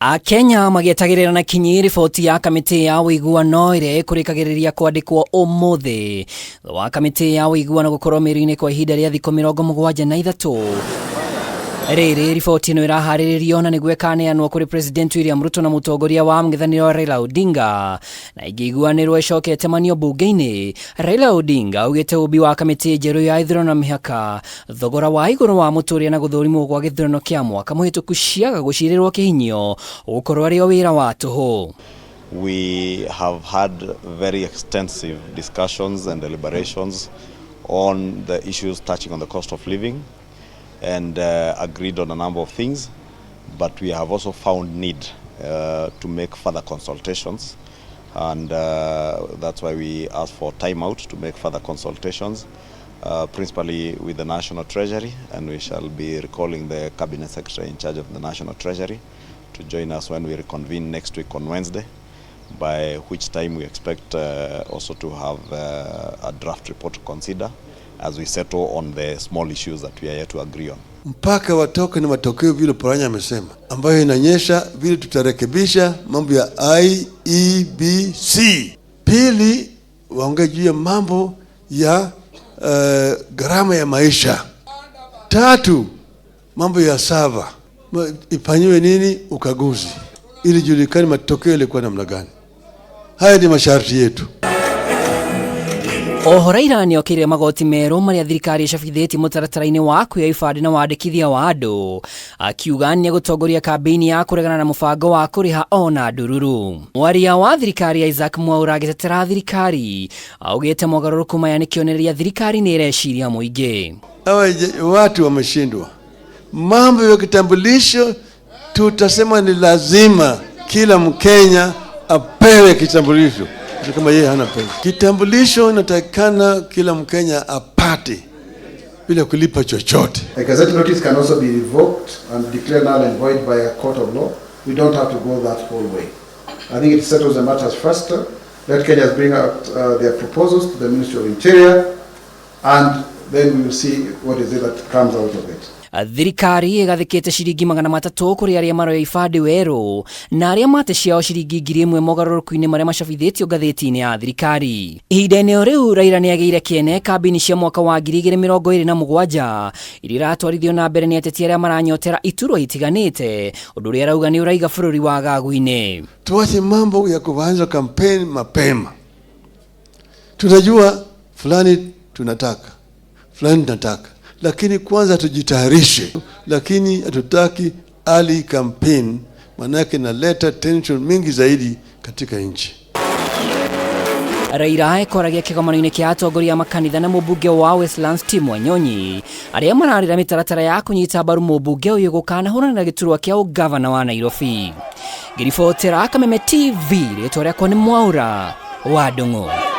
Akenya magĩetagĩrĩra na kinyi riboti ya kamĩtĩ ya ũiguano ĩrĩa ĩkũrĩkagĩrĩria kwandĩkwo ũmũthĩ thutha wa kamĩtĩ ya ũiguano gũkorwo mĩri-inĩ kwa ihinda rĩa thikũ 73. Rĩrĩ riboti ĩno ĩraharĩrĩrio na nĩguo ĩkaneanwo kũrĩ President William Ruto na mũtongoria wa mũng'ethanĩro Raila Odinga na ĩngĩiguanĩrwo ĩcoke ĩtemanio mbunge-inĩ. Raila Odinga augĩte ũmbi wa kamĩtĩ njerũ ya ithurano na mĩhaka, thogora wa igũrũ wa mũtũrĩre na gũthũrimwo gwa gĩthurano kĩa mwaka mũhĩtũku ciaga gũcirĩrwo kĩhinyio ũgũkorwo arĩ o wĩra wa tũhũ. We have had very extensive discussions and deliberations on the issues touching on the cost of living and agreed on a number of things, but we have also found need to make further consultations, and that's why we asked for time out to make further consultations, principally with the National Treasury, and we shall be recalling the Cabinet Secretary in charge of the National Treasury to join us when we reconvene next week on Wednesday, by which time we expect also to have a draft report to consider as we settle on the small issues that we are yet to agree on. Mpaka watoke na matokeo vile Oparanya amesema, ambayo inaonyesha vile tutarekebisha mambo ya IEBC. Pili, waongee juu ya mambo ya gharama ya maisha. Tatu, mambo ya server ifanyiwe nini ukaguzi ili julikane matokeo yalikuwa namna gani. Haya ni masharti yetu. Oho Raila nĩokĩrĩire magoti merũ marĩa thirikari ĩcabithĩtie mũtaratara-inĩ wa kuoya ibandĩ na wandĩkithia wa andũ, akiuga nĩegũtongoria kambĩini ya kũregana na mũbango wa kũrĩha ona ndururu. Mwaria wa thirikari Isaac Mwaura agĩtetera thirikari augĩte mogarũrũku maya nĩ kĩonereria thirikari nĩ ĩreciria mũingĩ. Hawa watu wameshindwa. Mambo ya kitambulisho tutasema ni lazima kila Mkenya apewe kitambulisho, hata kama yeye hana pesa. Kitambulisho inatakikana kila Mkenya apate bila kulipa chochote. A gazette notice can also be revoked and declared null and void by a court of law. We don't have to go that whole way. I think it settles the matters faster. Let Kenyans bring out their proposals to the Ministry of Interior, and then we will see what is it that comes out of it. Thirikari ĩgathĩkĩte ciringi 300 kũrĩ arĩa maroya ibandĩ werũ na arĩa mate ciao ciringi 1000 mogarũrũku-inĩ marĩa macabithĩtio ngathĩti-inĩ ya thirikari. Ihinda-inĩ o rĩu Raila nĩagĩire kĩene kambĩini cia mwaka wa 2027 iria iratwarithio na mbere nĩ ateti arĩa maranyotera iturwa itiganĩte, ũndũ ũrĩa arauga nĩ ũraiga bũrũri wagagu-inĩ. Tuache mambo ya kuanza kampeni mapema. Tunajua fulani tunataka, fulani tunataka, lakini kwanza tujitayarishe. Lakini hatutaki early campaign, manake inaleta tension mingi zaidi katika nchi. Raila ekoragia kĩgomano-inĩ kĩa atongoria a makanitha na mũmbunge wa Westlands Tim Wanyonyi arĩa mararĩra mĩtaratara ya kũnyita mbaru mũmbunge ũyũ gũkanahũrana na gĩturwa kĩa ũgavana wa Nairobi. Ngĩribotera Kameme TV, rĩtwa rĩakwa nĩ Mwaura wa Ndung'u.